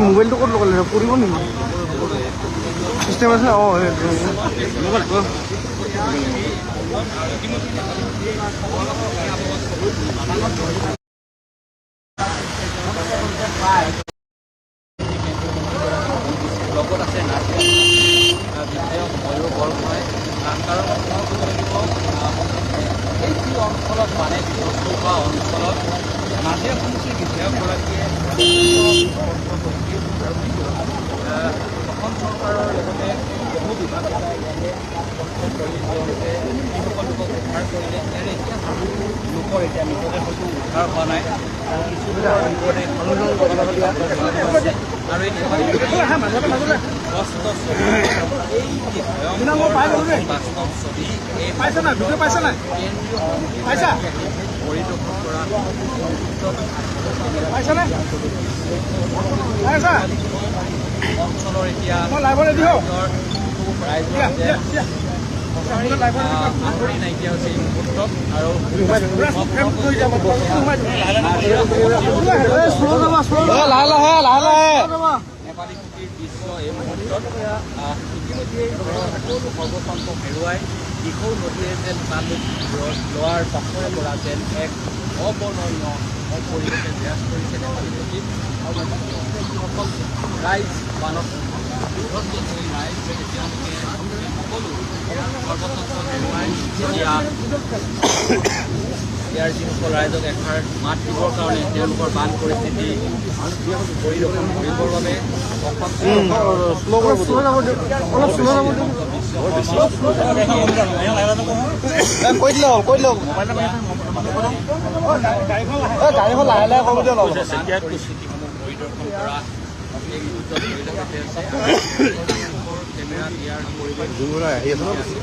মোবাইলটো ক'ত লগালে কৰিব নেকি? চিষ্টেম আছে। অঁ, লগত আছে বিধায়ক ময়ূৰ বৰগোহাঁই। কাৰণ ক'ব লাগিব, এই যি অঞ্চলত বানে বিধ্বস্ত হোৱা অঞ্চলত নাজিৰা সমষ্টিৰ বিধায়কগৰাকীয়ে কৰিছিল আৰু কিন্তু অসম চৰকাৰৰ লগতে বহু বিভাগে কৰি তেওঁলোকে যিসকল লোকক উদ্ধাৰ কৰিলে, ইয়াৰে এতিয়া বহু লোকৰ এতিয়া মৃতদেহ হয়তো উদ্ধাৰ হোৱা নাই আৰু কিছু লোকৰ মৃতদেহ আৰু এতিয়া এই যি ভয়ংকৰ বাস্তৱ ছবি, এই কেন্দ্ৰীয় পৰিদৰ্শন কৰা অঞ্চলৰ এতিয়া ৰাইজৰ আঁতৰি নাইকিয়া হৈছে এই মুহূৰ্তত। আৰু নেপালী খুঁটিৰ দৃশ্য এই মুহূৰ্তত ইতিমধ্যে ঘৰৰ সকলো সৰ্বস্বান্ত হেৰুৱাই দিখৌ নদীয়ে যেন তালুক লোৱাৰ পাছৰে পৰা যেন এক অবৰ্ণনীয় পৰিৱেশে বিৰাজ কৰিছে নেপালী খুঁটিত। আৰু যিসকল ৰাইজ বানত বিধ্বস্ত হৈ ৰাইজ তেওঁলোকে সকলো সৰ্বস্বান্ত হেৰুৱাই এতিয়া ইয়াৰ যিসকল ৰাইজক এষাৰ মাত দিবৰ কাৰণে তেওঁলোকৰ বান পৰিস্থিতি পৰিদৰ্শন কৰিবৰ বাবে অসম পৰিস্থিতিসমূহ পৰিদৰ্শন কৰা এই মুহূৰ্তত পৰিলক্ষিত হৈছে। কেমেৰাত ইয়াৰ পৰিৱেশ আহি আছে।